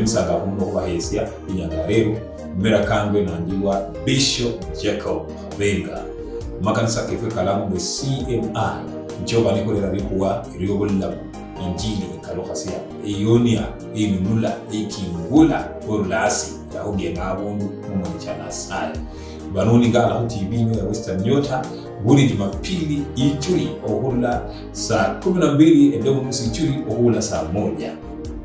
Ndi msangafu muno khubakhesya inyanga ya lero mera kangwe nanjiwa Bishop Jacob Khabenga makanisa kefwe kalamu bwe CMI nchoba nikholera likhuwa lyobulamu injili ikalukhasya eyonia einunula ekingula orulasi yakhugema abundu mumoni cha Nasaye. Banoningala khu TV ino ya Western Nyota buli Jumapili ichuri okhurula saa 12 edomunusu ichuri okhula saa 1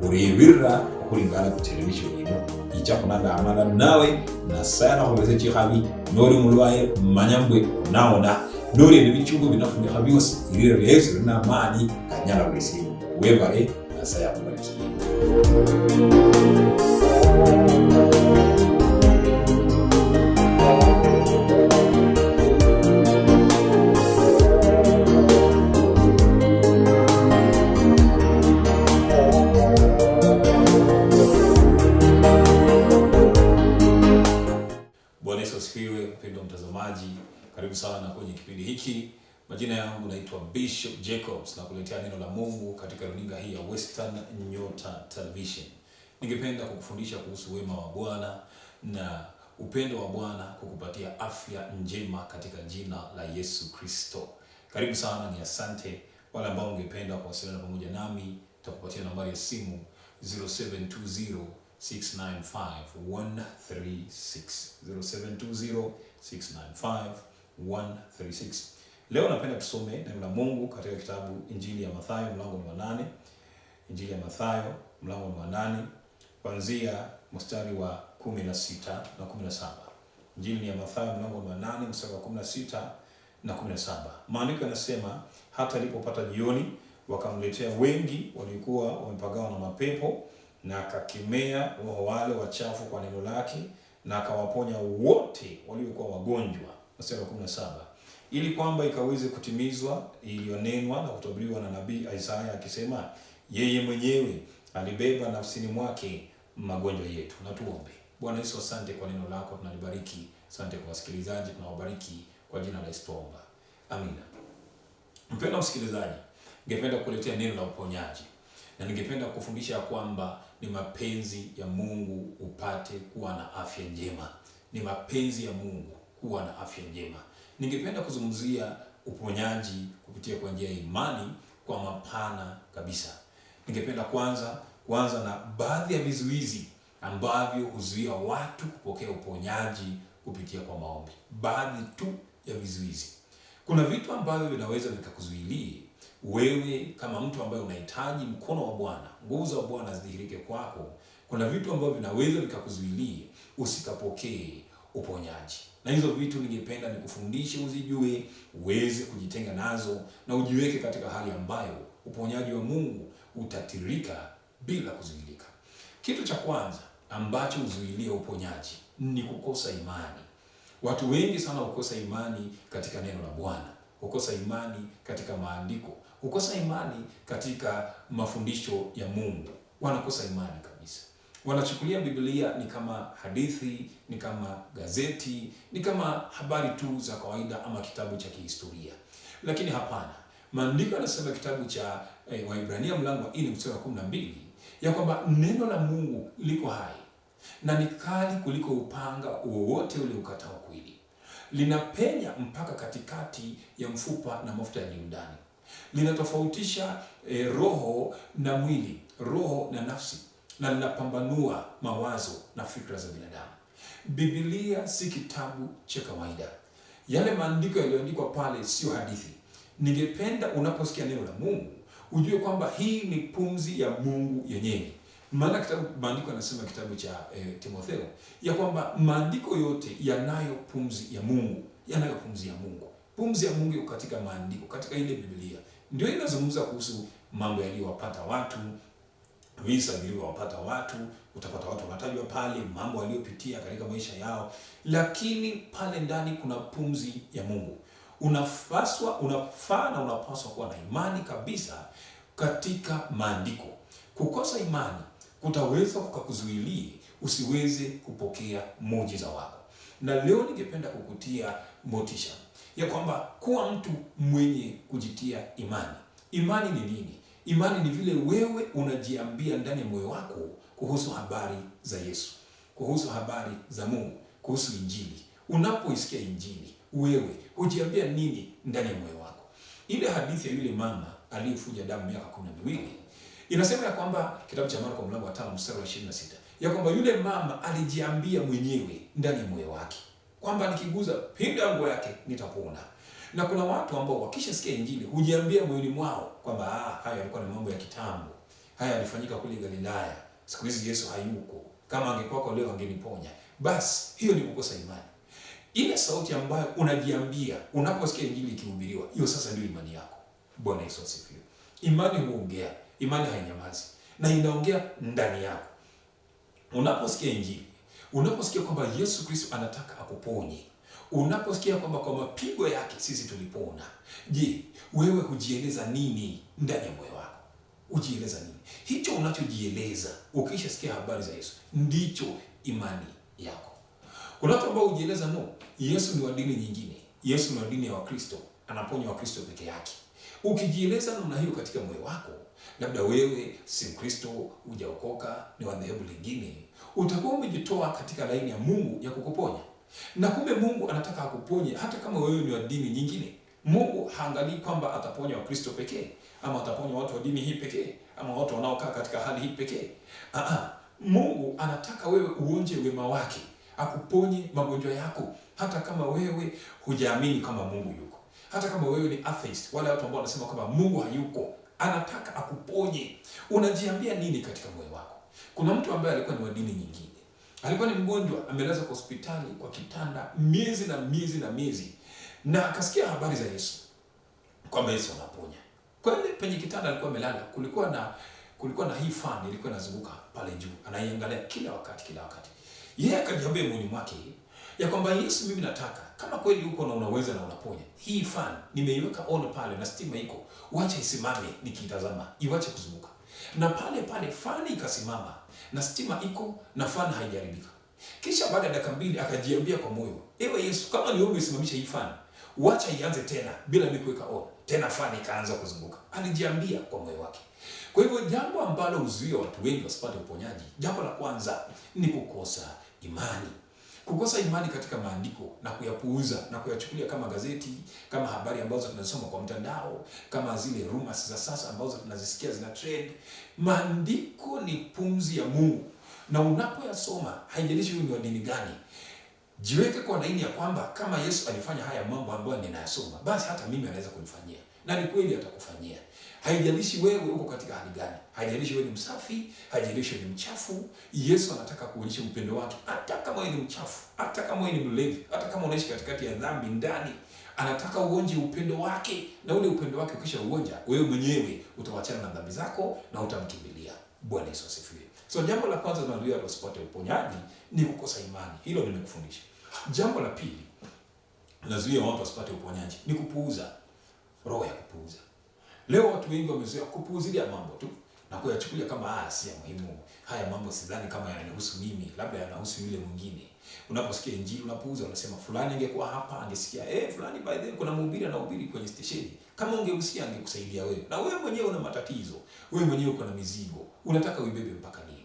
urebirira okhulingana ku television ino icha khunala amala nawe Nasaye nakhubese chikhabi noli mulwaye manya mbwe onaona noli ende bichungu binafunikha byosi ilira lya Yesu lina amani kanyala buli sindu. Webale, Nasaye akubarikiye. Bwana Yesu asifiwe, mpendwa mtazamaji, karibu sana kwenye kipindi hiki. Majina yangu naitwa Bishop Jacobs na kuletea neno la Mungu katika runinga hii ya Western Nyota Television. Ningependa kukufundisha kuhusu wema wa Bwana na upendo wa Bwana kukupatia afya njema katika jina la Yesu Kristo. Karibu sana, ni asante. Wale ambao ungependa kuwasiliana pamoja nami, nitakupatia nambari ya simu 0720 695 136. 0720 695 136. Leo napenda tusome neno la Mungu katika kitabu Injili ya Mathayo mlango ni wa 8. Injili ya Mathayo mlango ni wa 8 kuanzia mstari wa 16 na 17. Injili ya Mathayo mlango ni wa 8 mstari wa 16 na 17. Maandiko yanasema, hata alipopata jioni wakamletea wengi waliokuwa wamepagawa na mapepo, na akakemea roho wale wachafu kwa neno lake, na akawaponya wote waliokuwa wagonjwa. Mstari wa 17, ili kwamba ikaweze kutimizwa iliyonenwa na kutabiriwa na nabii Isaya akisema, yeye mwenyewe alibeba nafsini mwake magonjwa yetu. Na tuombe. Bwana Yesu, asante kwa neno lako, tunalibariki. Asante kwa wasikilizaji, tunawabariki kwa jina la Yesu tuomba, amina. Mpendwa msikilizaji, ningependa kukuletea neno la uponyaji na ningependa kukufundisha kwamba ni mapenzi ya Mungu upate kuwa na afya njema. Ni mapenzi ya Mungu kuwa na afya njema. Ningependa kuzungumzia uponyaji kupitia kwa njia ya imani kwa mapana kabisa. Ningependa kwanza kuanza na baadhi ya vizuizi ambavyo huzuia watu kupokea uponyaji kupitia kwa maombi. Baadhi tu ya vizuizi. Kuna vitu ambavyo vinaweza vikakuzuilie wewe kama mtu ambaye unahitaji mkono wa Bwana, nguvu za Bwana zidhihirike kwako. Kuna vitu ambavyo vinaweza vikakuzuilie usikapokee uponyaji. Na hizo vitu ningependa nikufundishe uzijue, uweze kujitenga nazo na ujiweke katika hali ambayo uponyaji wa Mungu utatirika bila kuzuilika. Kitu cha kwanza ambacho huzuilia uponyaji ni kukosa imani. Watu wengi sana hukosa imani katika neno la Bwana, hukosa imani katika maandiko, hukosa imani katika mafundisho ya Mungu. Wanakosa imani kabisa. Wanachukulia Biblia ni kama hadithi, ni kama gazeti, ni kama habari tu za kawaida ama kitabu cha kihistoria. Lakini hapana. Maandiko yanasema kitabu cha Waibrania mlango wa 4 mstari wa 12 ya kwamba neno la Mungu liko hai na ni kali kuliko upanga wowote ule ukatao kweli, linapenya mpaka katikati ya mfupa na mafuta ya ndani, linatofautisha roho na mwili, roho na nafsi, na linapambanua mawazo na fikra za binadamu. Biblia si kitabu cha kawaida. Yale maandiko yaliyoandikwa pale sio hadithi. Ningependa unaposikia neno la Mungu ujue kwamba hii ni pumzi ya Mungu yenyewe. Maana kitabu maandiko yanasema kitabu cha Timotheo ya kwamba maandiko yote yanayo pumzi ya Mungu, yanayo pumzi ya Mungu. Pumzi ya Mungu iko katika maandiko, katika ile Biblia. Ndio inazungumza kuhusu mambo yaliyowapata watu, visa vilivyowapata watu, utapata watu wanatajwa pale, mambo waliopitia katika maisha yao, lakini pale ndani kuna pumzi ya Mungu. Unafaa na unapaswa kuwa na imani kabisa katika maandiko. Kukosa imani kutaweza kukakuzuilie usiweze kupokea muujiza wako. Na leo ningependa kukutia motisha ya kwamba kuwa mtu mwenye kujitia imani. Imani ni nini? Imani ni vile wewe unajiambia ndani ya moyo wako kuhusu habari za Yesu, kuhusu habari za Mungu, kuhusu Injili? Unapoisikia Injili, wewe hujiambia nini ndani ya moyo wako? Ile hadithi ya yule mama aliyefuja damu miaka 12 inasema ya kwamba, kitabu cha Marko mlango wa 5 mstari wa 26, ya kwamba yule mama alijiambia mwenyewe ndani ya moyo wake kwamba nikiguza pindo ya nguo yake nitapona. Na kuna watu ambao wakishasikia Injili hujiambia moyoni mwao kwamba haya yalikuwa ni mambo ya kitambo, haya yalifanyika kule Galilaya, siku hizi Yesu hayuko, kama angekuwa leo angeniponya. Basi hiyo ni kukosa imani. Ile sauti ambayo unajiambia unaposikia Injili ikihubiriwa, hiyo sasa ndio imani yako. Bwana Yesu asifiwe. Imani huongea, imani hainyamazi, na inaongea ndani yako. Unaposikia Injili, unaposikia kwamba Yesu Kristo anataka akuponye, unaposikia kwamba kwa mapigo yake sisi tulipona, je, wewe hujieleza nini ndani ya moyo wako? Hujieleza nini? Hicho unachojieleza ukishasikia habari za Yesu ndicho imani yako. Kuna watu ambao hujieleza no, Yesu ni wa dini nyingine, Yesu ni wa dini ya Wakristo, anaponya Wakristo peke yake. Ukijieleza namna hiyo katika moyo wako, labda wewe si Mkristo, hujaokoka, ni wa dhehebu lingine, utakuwa umejitoa katika laini ya Mungu ya kukuponya. Na kumbe Mungu anataka akuponye hata kama wewe ni wa dini nyingine. Mungu haangalii kwamba ataponya Wakristo pekee ama ataponya watu wa dini hii pekee ama watu wanaokaa katika hali hii pekee. Mungu anataka wewe uonje wema wake, akuponye magonjwa yako, hata kama wewe hujaamini kama Mungu yuko, hata kama wewe ni atheist, wale watu ambao wanasema kwamba Mungu hayuko, anataka akuponye. Unajiambia nini katika moyo wako? Kuna mtu ambaye alikuwa ni wa dini nyingine, alikuwa ni mgonjwa, amelazwa kwa hospitali kwa kitanda miezi na miezi na miezi, na akasikia habari za Yesu kwamba Yesu anaponya. Kweli penye kitanda alikuwa amelala, kulikuwa na hii fan ilikuwa inazunguka pale juu, anaiangalia kila wakati kila wakati. Yeye akajiambia moyoni mwake ya kwamba Yesu, mimi nataka kama kweli uko na unaweza na unaponya, hii fan nimeiweka on pale na stima iko, wacha isimame nikiitazama, iwache kuzunguka. Na pale pale fani ikasimama na stima iko na fan haijaribika. Kisha baada ya dakika mbili akajiambia kwa moyo, ewe Yesu, kama ni wewe umesimamisha hii fan, wacha ianze tena bila mimi kuweka on. Tena fani ikaanza kuzunguka. Alijiambia kwa moyo wake. Kwa hivyo jambo ambalo huzuia watu wengi wasipate uponyaji, jambo la kwanza ni kukosa imani. Kukosa imani katika maandiko na kuyapuuza na kuyachukulia kama gazeti, kama habari ambazo tunazisoma kwa mtandao, kama zile rumors za sasa ambazo tunazisikia zina trend. Maandiko ni pumzi ya Mungu, na unapoyasoma, haijalishi wewe ni wa dini gani, jiweke kwa laini ya kwamba kama Yesu alifanya haya mambo ambayo ninayasoma, basi hata mimi anaweza kunifanyia. Na ni kweli atakufanyia. Haijalishi wewe uko katika hali gani, haijalishi wewe ni msafi, haijalishi wewe ni mchafu, Yesu anataka kuonyesha upendo wake. Hata kama wewe ni mchafu, hata kama wewe ni mlevi, hata kama unaishi katikati ya dhambi ndani, anataka uonje upendo wake. Na ule upendo wake ukisha uonja, wewe mwenyewe utawachana na dhambi zako na utamkimbilia. Bwana Yesu asifiwe. So jambo la kwanza linalozuia watu wasipate uponyaji ni kukosa imani. Hilo nimekufundisha. Jambo la pili linazuia watu wasipate uponyaji ni kupuuza. Roho ya kupuuza. Leo watu wengi wamezoea kupuuzilia mambo tu na kuyachukulia kama si ya muhimu, haya mambo sidhani kama yananihusu mimi, labda yanahusu yule mwingine. Unaposikia Injili unapuuza, unasema fulani angekuwa hapa angesikia, fulani by the way kuna mhubiri anahubiri kwenye stesheni, kama ungemsikia angekusaidia wewe. Na wewe mwenyewe una matatizo, wewe mwenyewe uko na mizigo, unataka uibebe mpaka lini?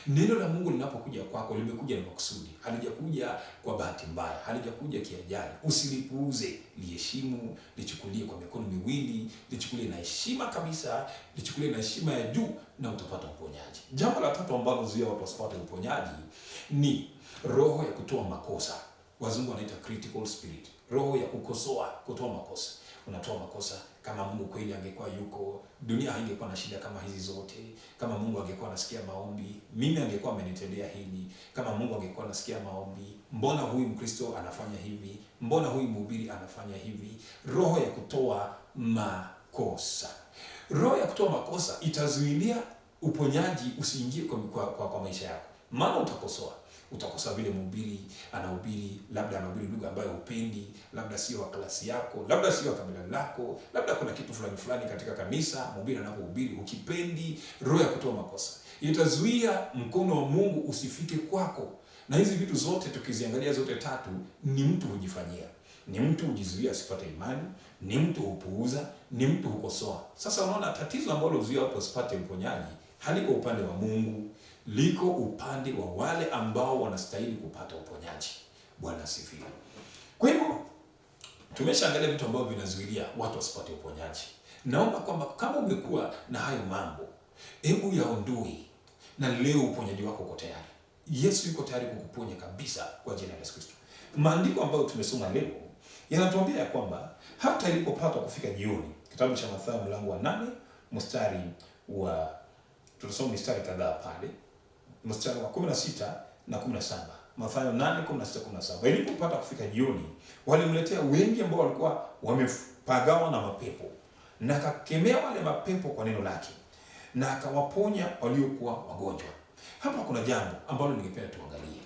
Neno la Mungu linapokuja kwako limekuja na makusudi, halijakuja kwa bahati mbaya, halijakuja kiajali. Usilipuuze, liheshimu, lichukulie kwa mikono miwili, lichukulie na heshima kabisa, lichukulie na heshima ya juu, na utapata uponyaji. Jambo la tatu ambalo huzuia watu wasipate uponyaji ni roho ya kutoa makosa. Wazungu wanaita critical spirit, roho ya kukosoa, kutoa makosa. Unatoa makosa. Kama Mungu kweli angekuwa yuko, dunia haingekuwa na shida kama hizi zote. Kama Mungu angekuwa anasikia maombi, mimi angekuwa amenitendea hili. Kama Mungu angekuwa anasikia maombi, mbona huyu Mkristo anafanya hivi? Mbona huyu mhubiri anafanya hivi? Roho ya kutoa makosa. Roho ya kutoa makosa itazuilia uponyaji usiingie kwa maisha yako. Maana utakosoa. Utakosa vile mhubiri anahubiri, labda anahubiri lugha ambayo hupendi, labda sio wa klasi yako, labda sio wa kabila lako, labda kuna kitu fulani fulani katika kanisa mhubiri anapohubiri hukipendi. Roho ya kutoa makosa itazuia mkono wa Mungu usifike kwako. Na hizi vitu zote tukiziangalia zote tatu, ni mtu hujifanyia, ni mtu hujizuia asipate imani, ni mtu hupuuza, ni mtu hukosoa. Sasa unaona tatizo ambalo huzuia watu wasipate uponyaji haliko upande wa Mungu. liko upande wa wale ambao wanastahili kupata uponyaji. Bwana asifiwe. Kwa hivyo tumeshaangalia vitu ambavyo vinazuilia watu wasipate uponyaji. Naomba kwamba kama umekuwa na hayo mambo, hebu yaondoe, na leo uponyaji wako uko tayari. Yesu yuko tayari kukuponya kabisa kwa jina la Yesu Kristo. Maandiko ambayo tumesoma leo yanatuambia ya kwamba hata ilipopata kufika jioni, kitabu cha Mathayo mlango wa 8 mstari wa, tutasoma mistari kadhaa pale, mstari wa 16 na 17. Mathayo 8:16 17. Ilipopata kufika jioni, walimletea wengi ambao walikuwa wamepagawa na mapepo, na akakemea wale mapepo kwa neno lake, na akawaponya waliokuwa wagonjwa. Hapa kuna jambo ambalo ningependa tuangalie.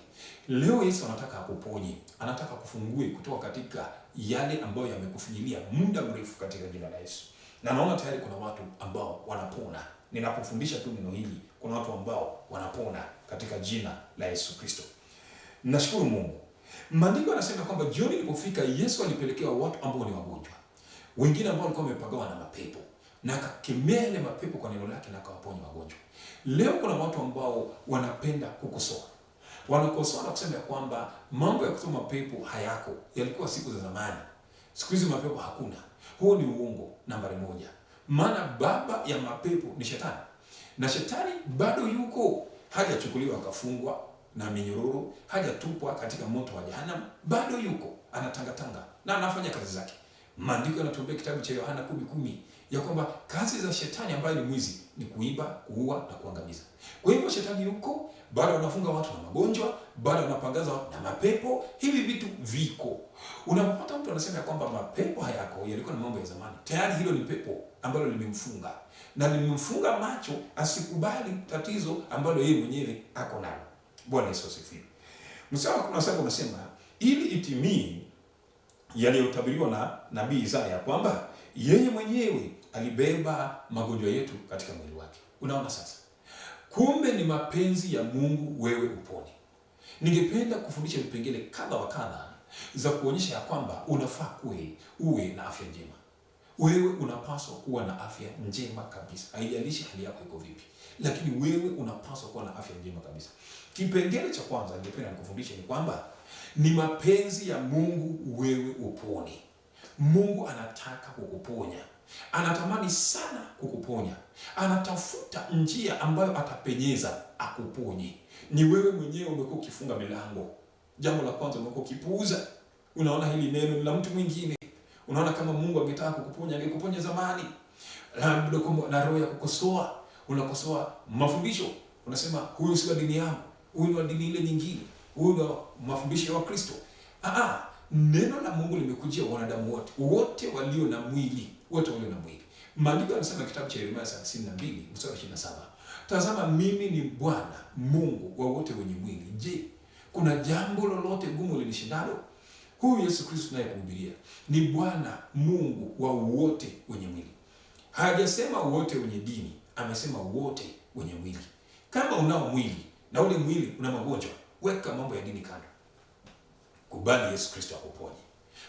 Leo Yesu anataka akuponye, anataka kufungue kutoka katika yale ambayo yamekufinyilia muda mrefu katika jina la Yesu. Na naona tayari kuna watu ambao wanapona. Ninapofundisha tu neno hili, kuna watu ambao wanapona katika jina la Yesu Kristo. Nashukuru Mungu. Maandiko yanasema kwamba jioni ilipofika, Yesu alipelekewa watu ambao ni wagonjwa, wengine ambao walikuwa wamepagawa na mapepo, na akakemea yale mapepo kwa neno lake na akawaponya wagonjwa. Leo kuna watu ambao wanapenda kukosoa. Wanakosoa na kusema kwamba mambo ya kutoa mapepo hayako, yalikuwa siku za zamani. Siku hizi mapepo hakuna. Huo ni uongo nambari 1. Maana baba ya mapepo ni shetani. Na shetani bado yuko, hajachukuliwa akafungwa na minyororo, hajatupwa katika moto wa jehanamu, bado yuko anatangatanga na anafanya kazi zake. Maandiko yanatuambia kitabu cha Yohana 10:10 ya kwamba kazi za shetani ambaye ni mwizi ni kuiba, kuua na kuangamiza. Kwa hivyo shetani yuko, bado anafunga watu na magonjwa, bado anapangaza na mapepo. Hivi vitu viko. Unapopata mtu anasema kwamba mapepo hayako, yalikuwa ni mambo ya zamani, tayari hilo ni pepo ambalo limemfunga na limemfunga macho asikubali tatizo ambalo yeye mwenyewe ako nalo. Bwana Yesu asifiwe. Mstari wa 17 unasema ili itimie yaliyotabiriwa na nabii Isaya kwamba yeye mwenyewe alibeba magonjwa yetu katika mwili wake. Unaona sasa, kumbe ni mapenzi ya Mungu wewe upone. Ningependa kufundisha vipengele kadha wa kadha za kuonyesha ya kwamba unafaa uwe na afya njema. Wewe unapaswa kuwa na afya njema kabisa. Haijalishi hali yako iko vipi, lakini wewe unapaswa kuwa na afya njema kabisa. Kipengele cha kwanza ningependa nikufundishe ni kwamba ni mapenzi ya Mungu wewe upone. Mungu anataka kukuponya. Anatamani sana kukuponya. Anatafuta njia ambayo atapenyeza akuponye. Ni wewe mwenyewe umekuwa ukifunga milango. Jambo la kwanza umekuwa ukipuuza. Unaona hili neno ni la mtu mwingine. Unaona kama Mungu angetaka kukuponya angekuponya zamani. Na roho ya kukosoa, unakosoa mafundisho. Unasema huyu si wa dini yangu, huyu ni wa dini ile nyingine, huyu ni mafundisho ya Wakristo. Neno la Mungu limekujia wanadamu wote, wote walio na mwili, wote walio na mwili. Maandiko yanasema kitabu cha Yeremia 32 mstari wa 27, tazama mimi ni Bwana Mungu wa wote wenye mwili. Je, kuna jambo lolote gumu linishindalo? Huyu Yesu Kristo tunayekuhubiria ni Bwana Mungu wa wote wenye mwili. Hajasema wote wenye dini, amesema wote wenye mwili. Kama unao mwili na ule mwili una magonjwa, weka mambo ya dini kando. Kubali Yesu Kristo akuponye.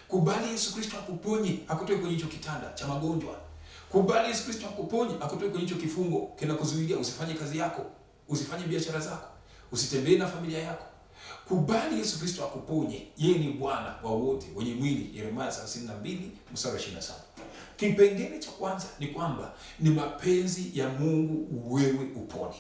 Kubali Yesu Kristo akuponye, akutoe kwenye hicho kitanda cha magonjwa. Kubali Yesu Kristo akuponye, akutoe kwenye hicho kifungo kinakuzuilia usifanye kazi yako, usifanye biashara zako, usitembee na familia yako. Kubali Yesu Kristo akuponye. Yeye ni Bwana wa wote wenye mwili. Yeremia 32 mstari wa 27. Kipengele cha kwanza ni kwamba ni mapenzi ya Mungu wewe upone.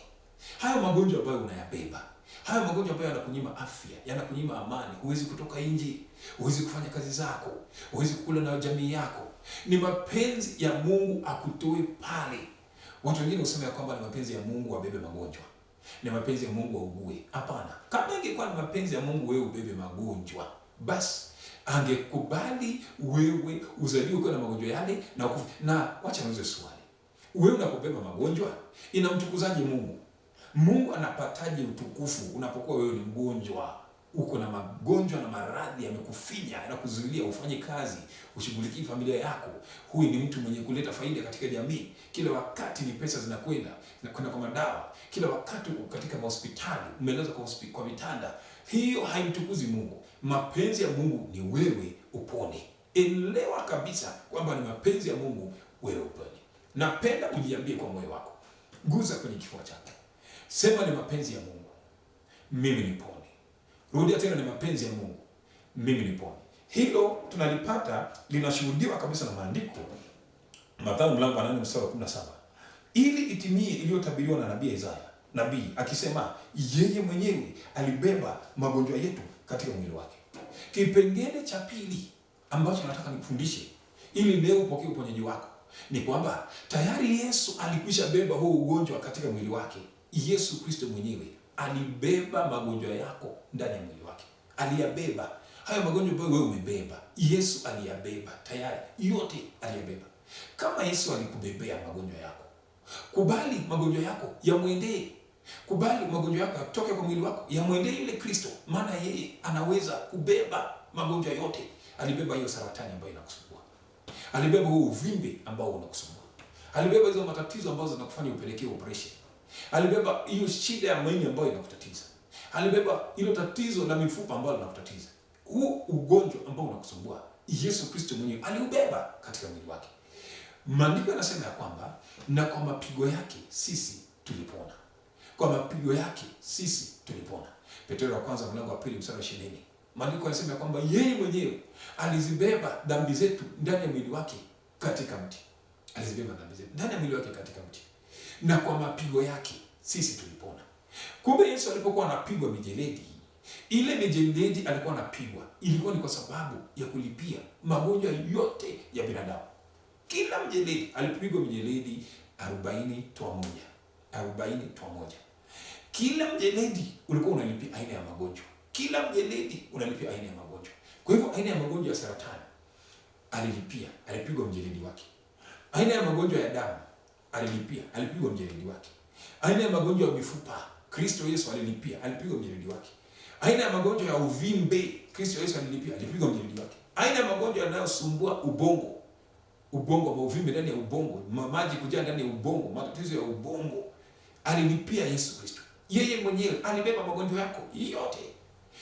Hayo magonjwa ambayo unayabeba, hayo magonjwa ambayo yanakunyima afya, yanakunyima amani, huwezi kutoka nje, huwezi kufanya kazi zako, huwezi kukula na jamii yako. Ni mapenzi ya Mungu akutoe pale. Watu wengine husema ya kwamba ni mapenzi ya Mungu wabebe magonjwa, ni mapenzi ya Mungu augue. Hapana. Kama ingekuwa ni mapenzi ya Mungu wewe ubebe magonjwa, basi angekubali wewe uzaliwe ukiwa na magonjwa yale na ukufe. Na wacha niulize swali. Wewe unapobeba magonjwa, inamtukuzaje Mungu? Mungu anapataje utukufu unapokuwa wewe ni mgonjwa? Uko na magonjwa na maradhi yamekufinya, yanakuzuilia ufanye kazi, ushughulikie familia yako. Huyu ni mtu mwenye kuleta faida katika jamii. Kila wakati ni pesa zinakwenda, zinakwenda kwa madawa. Kila wakati uko katika hospitali, umelazwa kwa vitanda. Hiyo haimtukuzi Mungu. Mapenzi ya Mungu ni wewe upone. Elewa kabisa kwamba ni mapenzi ya Mungu wewe upone. Napenda ujiambie kwa moyo wako. Guza kwenye kifua chako. Sema ni mapenzi ya Mungu, mimi nipone. Rudia tena, ni mapenzi ya Mungu, mimi nipone. Hilo tunalipata, linashuhudiwa kabisa na maandiko. Mathayo mlango wa 8 mstari wa 17, ili itimie iliyotabiriwa na nabii Isaya, nabii akisema, yeye mwenyewe alibeba magonjwa yetu katika mwili wake. Kipengele cha pili ambacho nataka nikufundishe ili leo upokee uponyaji wako ni kwamba tayari Yesu alikwisha beba huu ugonjwa katika mwili wake. Yesu Kristo mwenyewe alibeba magonjwa yako ndani ya mwili wake, aliyabeba hayo magonjwa ambayo wewe umebeba. Yesu aliyabeba tayari, yote aliyabeba. Kama Yesu alikubebea magonjwa yako, kubali magonjwa yako yamwendee. Kubali magonjwa yako yatoke kwa mwili wako, yamwendee yule Kristo, maana yeye anaweza kubeba magonjwa yote. Alibeba hiyo saratani ambayo inakusumbua, alibeba huo uvimbe ambao unakusumbua, alibeba hizo matatizo ambazo zinakufanya upelekee operation, alibeba hiyo shida ya maini ambayo inakutatiza, alibeba hilo tatizo la mifupa ambalo linakutatiza. Huu ugonjwa ambao unakusumbua, Yesu Kristo mwenyewe aliubeba katika mwili wake. Maandiko yanasema ya kwamba na kwa mapigo yake sisi tulipona, kwa mapigo yake sisi tulipona. Petro wa kwanza mlango wa 2 mstari wa 20. Maandiko yanasema ya kwamba yeye mwenyewe alizibeba dhambi zetu ndani ya mwili wake katika mti. Alizibeba dhambi zetu ndani ya mwili wake katika mti, na kwa mapigo yake sisi tulipona. Kumbe Yesu alipokuwa anapigwa mijeledi, ile mijeledi alikuwa anapigwa ilikuwa ni kwa sababu ya kulipia magonjwa yote ya binadamu. Kila mjeledi alipigwa mijeledi 40 toa moja, 40 toa moja. Kila mjeledi ulikuwa unalipia aina ya magonjwa. Kila mjeledi unalipia aina ya magonjwa. Kwa hivyo aina ya magonjwa ya saratani alilipia, alipigwa mjeledi wake. Aina ya magonjwa ya damu alilipia, alipigwa mjeledi wake. Aina ya magonjwa ya mifupa Kristo Yesu alilipia, alipigwa mjeledi wake. Aina ya magonjwa ya uvimbe Kristo Yesu alilipia, alipigwa mjeledi wake. Aina ya magonjwa yanayosumbua ubongo, ubongo, uvimbe ndani ya ubongo, maji kujaa ndani ya ubongo, matatizo ya ubongo, alilipia Yesu Kristo. Yeye mwenyewe alibeba magonjwa yako yote.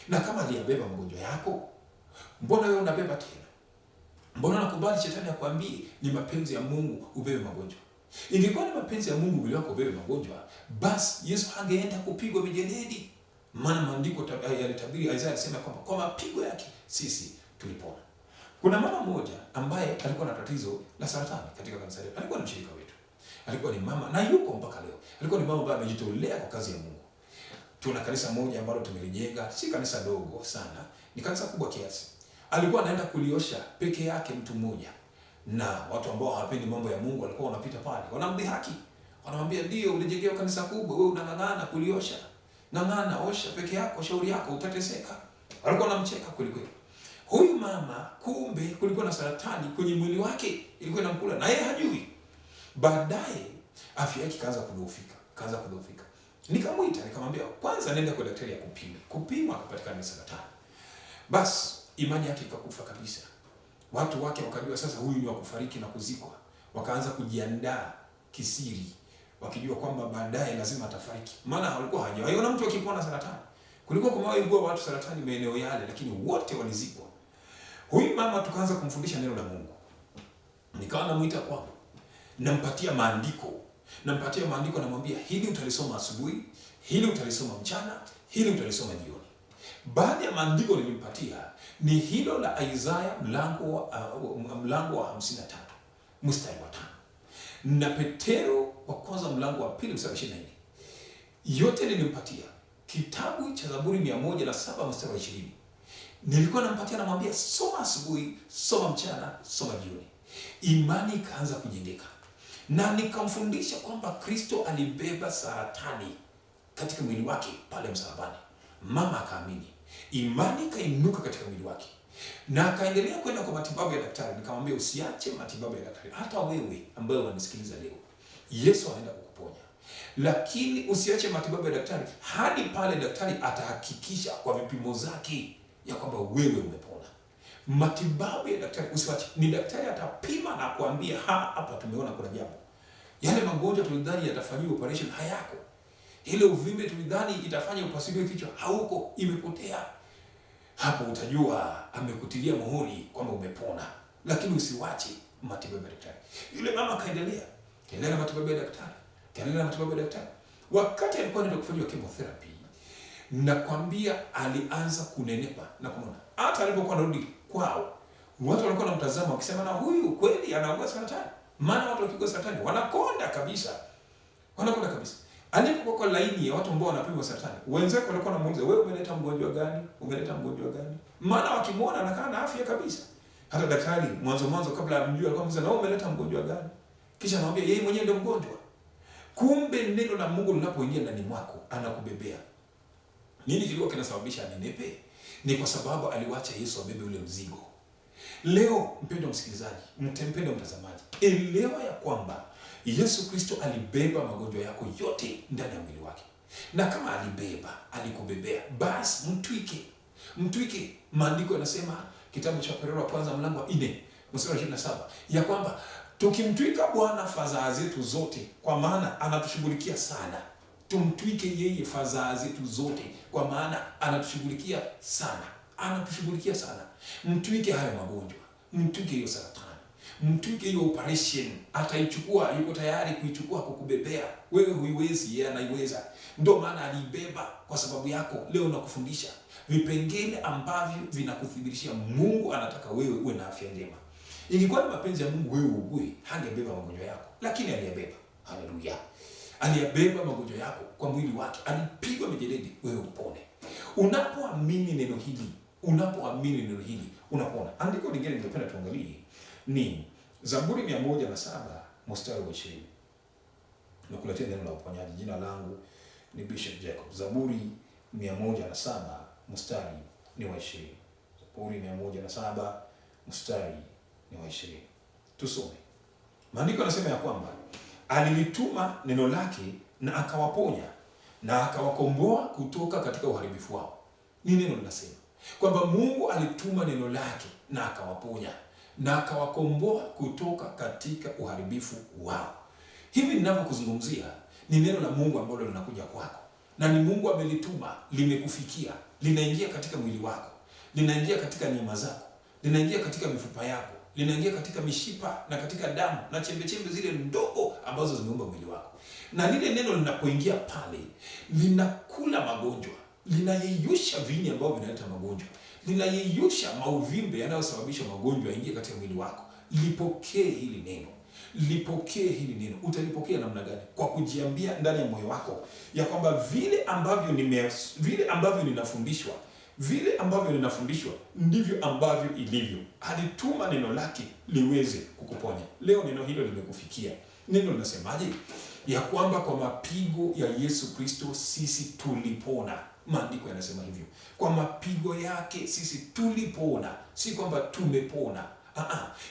Na kama aliyabeba magonjwa yako, mbona wewe unabeba tena? Mbona unakubali shetani akwambie ni mapenzi ya Mungu ubebe magonjwa? Ingekuwa ni mapenzi ya Mungu mwili wako ubebe magonjwa, basi Yesu hangeenda kupigwa mijeledi. Maana maandiko yalitabiri, Isaya alisema kwamba kwa mapigo yake sisi tulipona. Kuna mama mmoja ambaye alikuwa na tatizo la saratani katika kanisa letu. Alikuwa ni mshirika wetu. Alikuwa ni mama na yuko mpaka leo. Alikuwa ni mama ambaye amejitolea kwa kazi ya Mungu. Tuna kanisa moja ambalo tumelijenga, si kanisa dogo sana, ni kanisa kubwa kiasi. Alikuwa anaenda kuliosha peke yake mtu mmoja. Na watu ambao hawapendi mambo ya Mungu walikuwa wanapita pale, wanamdhihaki. Wanamwambia ndio ulijengea kanisa kubwa, wewe unang'ang'ana kuliosha. Ng'ang'ana, osha peke yako, shauri yako utateseka. Walikuwa wanamcheka kweli kweli. Huyu mama kumbe kulikuwa na saratani kwenye mwili wake, ilikuwa inamkula na yeye hajui. Baadaye afya yake ikaanza kudhoofika, kaanza kudhoofika. Nikamwita nikamwambia kwanza nenda kwa daktari ya kupima. Kupima akapatikana ni saratani. Bas imani yake ikakufa kabisa. Watu wake wakajua sasa huyu ni wa kufariki na kuzikwa. Wakaanza kujiandaa kisiri, wakijua kwamba baadaye lazima atafariki. Maana walikuwa hawajawahi mtu akipona saratani. Kulikuwa kumewahi watu saratani maeneo yale, lakini wote walizikwa. Huyu mama tukaanza kumfundisha neno la Mungu. Nikawa namuita kwangu, nampatia maandiko. Nampatia maandiko, namwambia hili utalisoma asubuhi, hili utalisoma mchana, hili utalisoma jioni. Baadhi ya maandiko nilimpatia ni hilo la Isaya mlango wa 53 mstari wa 5 na Petero wa kwanza mlango wa 2 mstari wa 24. Yote nilimpatia. Kitabu cha Zaburi 107 mstari wa 20. Nilikuwa nampatia, namwambia soma asubuhi, soma mchana, soma jioni. Imani ikaanza kujengeka. Na nikamfundisha kwamba Kristo alibeba saratani katika mwili wake pale msalabani. Mama akaamini. Imani ikainuka katika mwili wake. Na akaendelea kwenda kwa matibabu ya daktari. Nikamwambia usiache matibabu ya daktari. Hata wewe ambaye unanisikiliza leo, Yesu anaenda kukuponya. Lakini usiache matibabu ya daktari hadi pale daktari atahakikisha kwa vipimo zake ya kwamba wewe umepona. Matibabu ya daktari usiache. Ni daktari atapima na kuambia hapa tumeona kuna jambo. Yale magonjwa tulidhani yatafanyiwa operation hayako. Ile uvimbe tulidhani itafanya upasuliwe kichwa hauko, imepotea. Hapo utajua amekutilia muhuri kwamba umepona. Lakini usiwache matibabu ya daktari. Yule mama kaendelea, kaendelea na matibabu ya daktari, kaendelea na matibabu ya daktari. Wakati alikuwa anaenda kufanyiwa chemotherapy, nakwambia alianza kunenepa na kunona. Hata alipokuwa anarudi kwao, watu walikuwa wanamtazama wakisema, na huyu kweli anaugua saratani? Maana watu wakiugua saratani wanakonda kabisa, wanakonda kabisa. Alipokuwa kwa laini ya watu ambao wanapimwa saratani, wenzake walikuwa wanamuuliza, wewe umeleta mgonjwa gani? Umeleta mgonjwa gani? Maana wakimuona anakaa na afya kabisa. Hata daktari mwanzo mwanzo kabla amjue alikuwa anamuuliza, na wewe umeleta mgonjwa gani? Kisha anamwambia yeye mwenyewe ndio mgonjwa. Kumbe neno la Mungu linapoingia ndani mwako anakubebea. Nini kilikuwa kinasababisha anenepe? Ni kwa sababu aliwacha Yesu abebe ule mzigo. Leo mpendwa msikilizaji, mpendwa mtazamaji, elewa ya kwamba Yesu Kristo alibeba magonjwa yako yote ndani ya mwili wake. Na kama alibeba, alikubebea, basi mtwike. Mtwike. Maandiko yanasema kitabu cha Petro wa kwanza mlango wa 4 mstari wa 27 ya kwamba tukimtwika Bwana fadhaa zetu zote, kwa maana anatushughulikia sana. Tumtwike yeye fadhaa zetu zote, kwa maana anatushughulikia sana. Anatushughulikia sana. Mtwike hayo magonjwa, mtwike hiyo saratani, mtwike hiyo operation. Ataichukua, yuko tayari kuichukua, kukubebea. Wewe huiwezi, yeye anaiweza. Ndio maana aliibeba kwa sababu yako. Leo nakufundisha vipengele ambavyo vinakuthibitishia Mungu anataka wewe uwe na afya njema. Ingekuwa ni mapenzi ya Mungu wewe uugue, hangebeba magonjwa yako, lakini aliyabeba. Haleluya. Aliyabeba magonjwa yako kwa mwili wake, alipigwa mijeledi wewe upone. Unapoamini neno hili, unapoamini neno hili unapona. Andiko lingine ningependa tuangalie ni Zaburi 107 mstari wa 20. Nakuletea neno la uponyaji. Jina langu ni Bishop Jacob. Zaburi 107 mstari ni wa 20. Zaburi 107 mstari ni wa 20. Tusome. Maandiko yanasema ya kwamba alilituma neno lake na akawaponya na akawakomboa kutoka katika uharibifu wao. Ni neno linasema kwamba Mungu alituma neno lake na akawaponya na akawakomboa kutoka katika uharibifu wao. Hivi ninavyokuzungumzia ni neno la Mungu ambalo linakuja kwako, na ni Mungu amelituma, limekufikia, linaingia katika mwili wako, linaingia katika nyama zako, linaingia katika mifupa yako, linaingia katika mishipa na katika damu na chembechembe zile ndogo ambazo zimeumba mwili wako. Na lile neno linapoingia pale, linakula magonjwa, linayeyusha viini ambavyo vinaleta magonjwa, linayeyusha mauvimbe yanayosababisha magonjwa yaingie katika mwili wako. Lipokee hili neno. Lipokee hili neno. Utalipokea namna gani? Kwa kujiambia ndani ya moyo wako ya kwamba vile ambavyo ninafundishwa, vile ambavyo ninafundishwa ndivyo ambavyo ilivyo. Alituma neno lake liweze kukuponya. Leo neno hilo limekufikia. Neno linasemaje? Ya kwamba kwa mapigo ya Yesu Kristo sisi tulipona. Maandiko yanasema hivyo. Kwa mapigo yake sisi tulipona, si kwamba tumepona.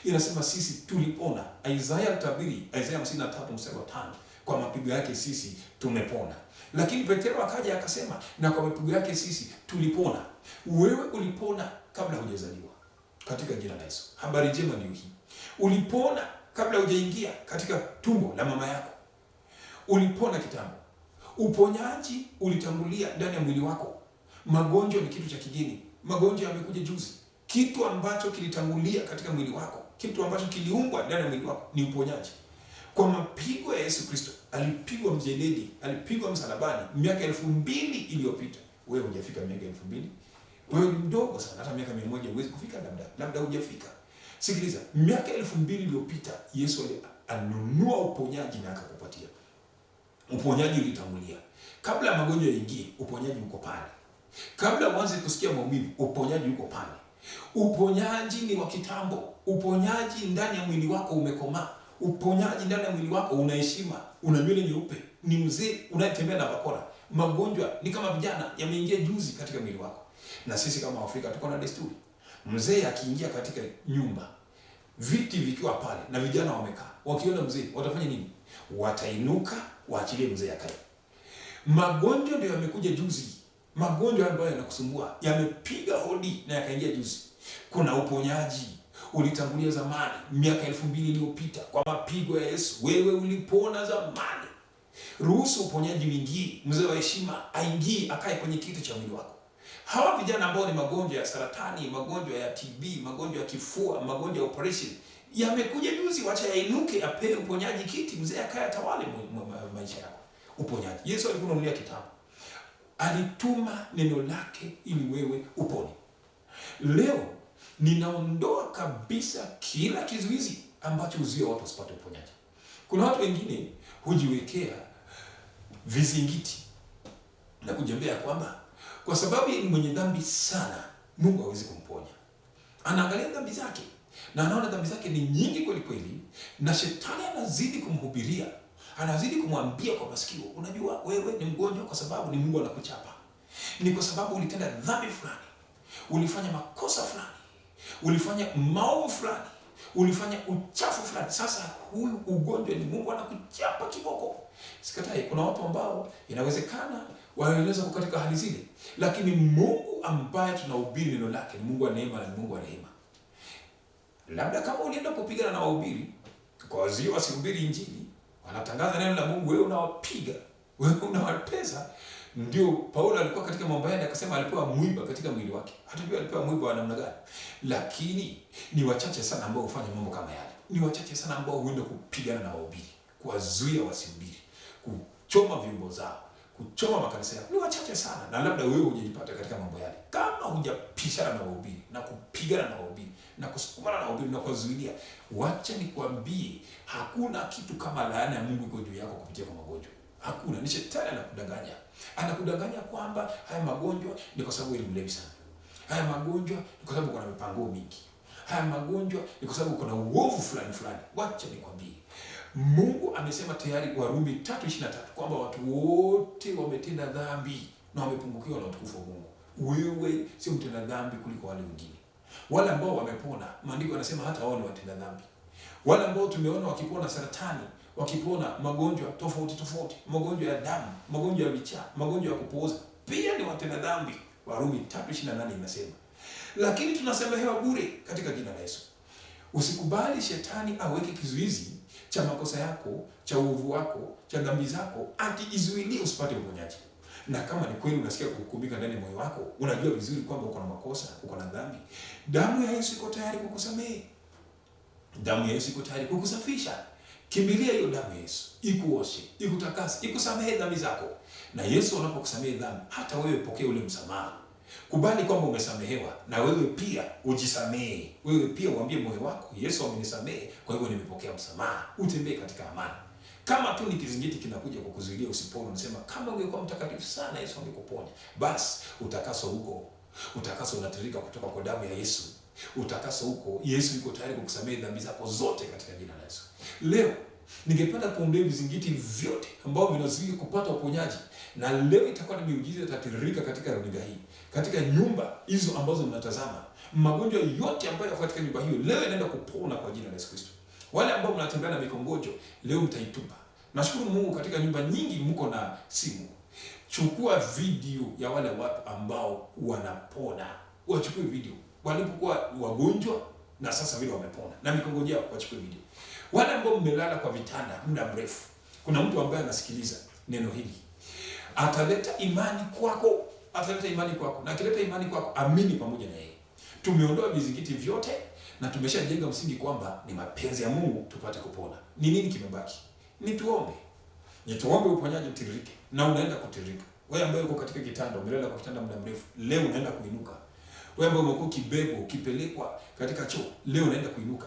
Inasema sisi tulipona. Isaya mtabiri, Isaya 53 mstari wa 5, kwa mapigo yake sisi tumepona. Lakini Petro akaja akasema, na kwa mapigo yake sisi tulipona. Wewe ulipona kabla hujazaliwa, katika jina la Yesu. Habari njema ndio hii. Ulipona kabla hujaingia katika tumbo la mama yako. Ulipona kitambo. Uponyaji ulitangulia ndani ya mwili wako. Magonjwa ni kitu cha kigeni. Magonjwa yamekuja juzi. Kitu ambacho kilitangulia katika mwili wako, kitu ambacho kiliumbwa ndani ya mwili wako ni uponyaji. Kwa mapigo ya Yesu Kristo, alipigwa mjeledi, alipigwa msalabani miaka 2000 iliyopita. Wewe hujafika miaka 2000. Wewe ni mdogo sana, hata miaka 100 huwezi kufika, labda hujafika. Sikiliza, miaka 2000 iliyopita Yesu alinunua uponyaji na akakupatia. Uponyaji ulitangulia. Kabla magonjwa yaingie, uponyaji uko pale. Kabla uanze kusikia maumivu, uponyaji uko pale. Uponyaji ni wa kitambo. Uponyaji ndani ya mwili wako umekomaa. Uponyaji ndani ya mwili wako una heshima, una nywele nyeupe, ni mzee unayetembea na bakora. Magonjwa ni kama vijana yameingia juzi katika mwili wako. Na sisi kama Afrika tuko na desturi. Mzee akiingia katika nyumba, viti vikiwa pale na vijana wamekaa, wakiona mzee watafanya nini? Watainuka waachilie mzee akae. Magonjwa ndio yamekuja juzi. Magonjwa ambayo yanakusumbua yamepiga hodi na yakaingia juzi. Kuna uponyaji ulitangulia zamani, miaka 2000 iliyopita kwa mapigo ya Yesu wewe ulipona zamani. Ruhusu uponyaji uingie, mzee wa heshima aingie, akae kwenye kiti cha mwili wako. Hawa vijana ambao ni magonjwa ya saratani, magonjwa ya TB, magonjwa ya kifua, magonjwa ya operation yamekuja juzi, wacha yainuke, apewe uponyaji kiti, mzee akae atawale maisha yako. uponyaji. Yesu alikununulia kitabu, alituma neno lake ili wewe upone. Leo ninaondoa kabisa kila kizuizi ambacho huzuia watu wasipate uponyaji. Kuna watu wengine hujiwekea vizingiti na kujiambia kwamba kwa sababu yeye ni mwenye dhambi sana, Mungu hawezi kumponya. Anaangalia dhambi zake na anaona dhambi zake ni nyingi kweli kweli, na shetani anazidi kumhubiria, anazidi kumwambia kwa masikio, unajua wewe ni mgonjwa kwa sababu ni Mungu anakuchapa, ni kwa sababu ulitenda dhambi fulani, ulifanya makosa fulani, ulifanya maovu fulani, ulifanya uchafu fulani. Sasa huyu ugonjwa ni Mungu anakuchapa kiboko. Sikatai, kuna watu ambao inawezekana wanaweza kuwa katika hali zile, lakini Mungu ambaye tunahubiri neno lake ni Mungu wa neema na ni Mungu wa rehema. Labda kama ulienda kupigana na wahubiri kwa wazio wasihubiri Injili, wanatangaza neno la Mungu, wewe unawapiga, wewe unawatesa. Ndio Paulo alikuwa katika mambo yale, akasema alipewa mwiba katika mwili wake. Hatujui alipewa mwiba wa namna gani, lakini ni wachache sana ambao hufanya mambo kama yale. Ni wachache sana ambao huenda kupigana na wahubiri, kuwazuia wasihubiri, kuchoma vyombo zao, kuchoma makanisa yao. Ni wachache sana, na labda wewe hujajipata katika mambo yale. Kama hujapishana na wahubiri na kupigana na wahubiri na kusukumana na wahubiri na kuwazuilia, wacha nikwambie, hakuna kitu kama laana ya Mungu iko juu yako kupitia kwa magonjwa. Hakuna. Ni shetani anakudanganya. Anakudanganya kwamba haya magonjwa ni kwa sababu wewe ni mlevi sana. Haya magonjwa ni kwa sababu kuna mipango mingi. Haya magonjwa ni kwa sababu kuna uovu fulani fulani. Wacha nikwambie, Mungu amesema tayari Warumi 3:23 kwamba watu wote wametenda dhambi na wamepungukiwa na utukufu wa Mungu. Wewe sio mtenda dhambi kuliko wale wengine. Wale ambao wamepona, maandiko yanasema hata wao ni watenda dhambi. Wale ambao tumeona wakipona saratani, wakipona magonjwa tofauti tofauti, magonjwa ya damu, magonjwa ya vichaa, magonjwa ya kupooza, pia ni watenda dhambi. Warumi 3:28 inasema. Lakini tunasamehewa bure katika jina la Yesu. Usikubali shetani aweke kizuizi cha makosa yako, cha uovu wako, cha dhambi zako, ati izuilie usipate uponyaji. Na kama ni kweli unasikia kuhukumika ndani ya moyo wako, unajua vizuri kwamba uko na makosa, uko na dhambi, damu ya Yesu iko tayari kukusamehe. Damu ya Yesu iko tayari kukusafisha. Kimbilia hiyo damu ya Yesu, ikuoshe, ikutakase, ikusamehe dhambi zako. Na Yesu anapokusamehe dhambi, hata wewe pokea ule msamaha. Kubali kwamba umesamehewa, na wewe pia ujisamehe. Wewe pia uambie moyo wako, Yesu amenisamehe, kwa hivyo nimepokea msamaha. Utembee katika amani. Kama tu ni kizingiti kinakuja kukuzuilia usipone, unasema kama ungekuwa mtakatifu sana Yesu angekuponya. Basi utakaso huko, utakaso unatiririka kutoka kwa damu ya Yesu. Utakaso huko, Yesu yuko tayari kukusamehe dhambi zako zote katika jina la Yesu. Leo ningependa kuondoa vizingiti vyote ambavyo vinazuia kupata uponyaji, na leo itakuwa ni miujiza itatiririka katika runinga hii, katika nyumba hizo ambazo mnatazama. Magonjwa yote ambayo yako katika nyumba hiyo leo yanaenda kupona kwa jina la Yesu Kristo. Wale ambao mnatembea na mikongojo leo mtaitupa. Nashukuru Mungu katika nyumba nyingi mko na simu. Chukua video ya wale watu ambao wanapona. Wachukue video walipokuwa wagonjwa na sasa vile wamepona, na mikongojo yao wachukue video. Wale ambao mmelala kwa vitanda muda mrefu, kuna mtu ambaye anasikiliza neno hili, ataleta imani kwako, ataleta imani kwako, na akileta imani kwako, amini pamoja na yeye. Tumeondoa vizingiti vyote na tumeshajenga msingi kwamba ni mapenzi ya Mungu tupate kupona. Ni nini kimebaki? Ni tuombe. Ni tuombe uponyaji utiririke, na unaenda kutiririka. Wewe ambaye uko katika kitanda, umelala kwa kitanda muda mrefu, leo unaenda kuinuka. Wewe ambaye umekuwa kibebo, ukipelekwa katika choo, leo unaenda kuinuka.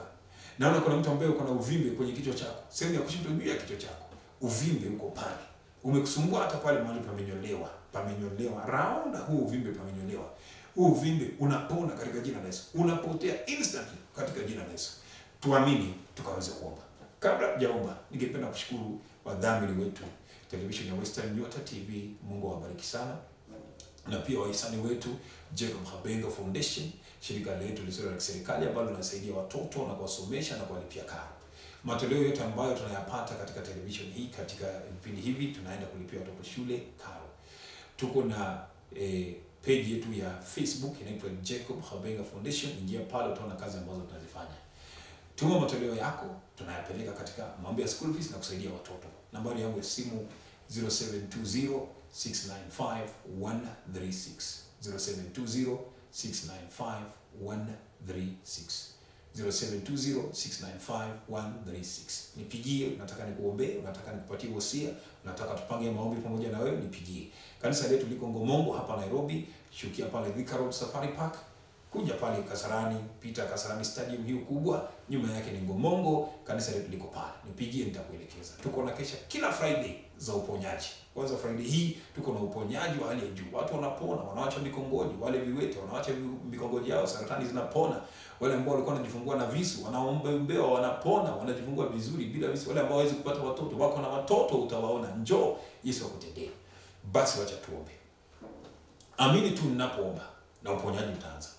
Naona kuna mtu ambaye uko na uvimbe kwenye kichwa chako, sehemu ya kushoto juu ya kichwa chako, uvimbe uko pale, umekusumbua hata pale mahali pamenyolewa, pamenyolewa round, huu uvimbe pamenyolewa. Huu uvimbe unapona katika jina la Yesu, unapotea instantly katika jina la Yesu. Tuamini tukaweze kuomba. Kabla hujaomba, ningependa kushukuru wadhamini wetu television ya Western Nyota TV, Mungu awabariki sana, na pia wahisani wetu Jacob Habenga Foundation, shirika letu lisilo la kiserikali ambalo linasaidia watoto na kuwasomesha na kuwalipia karo. Matoleo yote ambayo tunayapata katika television hii, katika vipindi hivi, tunaenda kulipia watoto shule karo. Tuko na page yetu ya Facebook inaitwa Jacob Habenga Foundation. Ingia pale utaona kazi ambazo tunazifanya. Tuma matoleo yako, tunayapeleka katika mambo ya school fees na kusaidia watoto. Nambari yangu ya simu 0720 695 136, 0720 695 136, 0720695136. Nipigie, nataka nikuombee, nataka nikupatie wosia, nataka tupange maombi pamoja na wewe, nipigie. Kanisa letu liko Ngomongo hapa Nairobi, shukia pale Thika Road Safari Park, kuja pale Kasarani, pita Kasarani Stadium hiyo kubwa, nyuma yake ni Ngomongo, kanisa letu liko pale. Nipigie, nitakuelekeza. Tuko na kesha kila Friday za uponyaji. Kwanza Friday hii tuko na uponyaji wa hali ya juu. Watu wanapona, wanawacha mikongoji, wale viwete wanawacha mikongoji yao, saratani zinapona. Wale ambao walikuwa wanajifungua na visu, wanaombewa wanapona, wanajifungua vizuri bila visu. Wale ambao hawawezi kupata watoto, wako na watoto utawaona. Njoo Yesu akutendee. Basi wacha tuombe. Amini tu ninapoomba na uponyaji utaanza.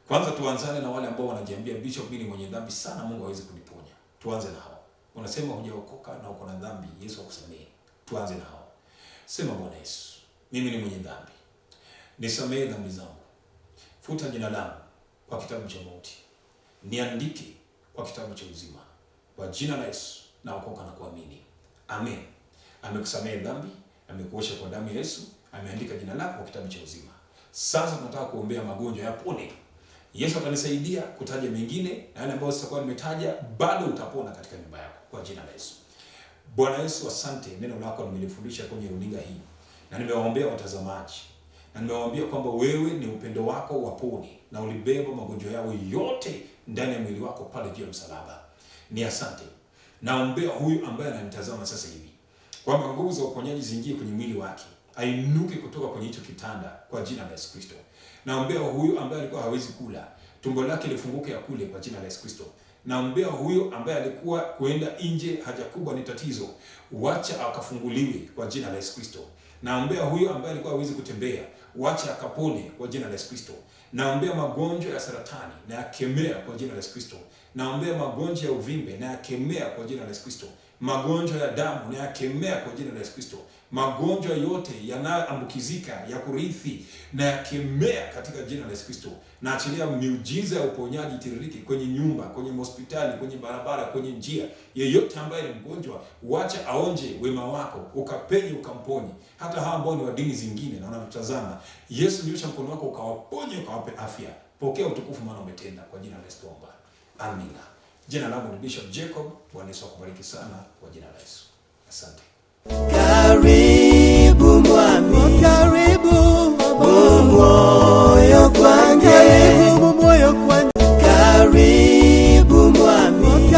Kwanza tuanzane na wale ambao wanajiambia, Bishop, mimi ni mwenye dhambi sana, Mungu hawezi kuniponya. Tuanze na hao. Unasema hujaokoka na uko na dhambi, Yesu akusamehe. Tuanze na hao. Sema, Bwana Yesu, mimi ni mwenye dhambi, nisamehe dhambi zangu, futa jina langu kwa kitabu cha mauti, niandike kwa kitabu cha uzima. Kwa jina la Yesu naokoka na kuamini, amen. Amekusamehe dhambi, amekuosha kwa damu ya Yesu, ameandika jina lako kwa kitabu cha uzima. Sasa tunataka kuombea magonjwa yapone. Yesu atanisaidia kutaja mengine na yale ambayo sitakuwa nimetaja, bado utapona katika nyumba yako kwa jina la Yesu. Bwana Yesu, asante, neno lako nimelifundisha kwenye runinga hii na nimewaombea watazamaji na nimewaambia kwamba wewe ni upendo wako wapone, na ulibeba magonjwa yao yote ndani ya mwili wako pale juu ya msalaba. Ni asante. Naombea huyu ambaye ananitazama sasa hivi kwamba nguvu za uponyaji ziingie kwenye mwili wake, ainuke kutoka kwenye hicho kitanda kwa jina la Yesu Kristo. Naombea huyu ambaye alikuwa hawezi kula, tumbo lake lifunguke akule kwa jina la Yesu Kristo. Naombea huyo ambaye alikuwa kuenda nje haja kubwa ni tatizo, wacha akafunguliwe kwa jina la Yesu Kristo. Naombea huyo ambaye alikuwa hawezi kutembea, wacha akapone kwa jina la Yesu Kristo. Naombea magonjwa ya saratani na yakemea kwa jina la Yesu Kristo. Naombea magonjwa ya uvimbe na yakemea kwa jina la Yesu Kristo. Magonjwa ya damu na yakemea kwa jina la Yesu Kristo. Magonjwa yote yanayoambukizika ya kurithi na yakemea katika jina la Yesu Kristo. Naachilia miujiza ya uponyaji tiririke kwenye nyumba, kwenye hospitali, kwenye barabara, kwenye njia. Yeyote ambaye ni mgonjwa, wacha aonje wema wako, ukapenye ukamponye. Hata hawa ambao ni wa dini zingine na wanatutazama, Yesu, nyosha mkono wako ukawaponye, ukawape afya. Pokea utukufu, maana umetenda. Kwa jina la Yesu tuomba, amina. Jina langu ni Bishop Jacob. Bwana Yesu akubariki sana kwa jina la Yesu. Asante.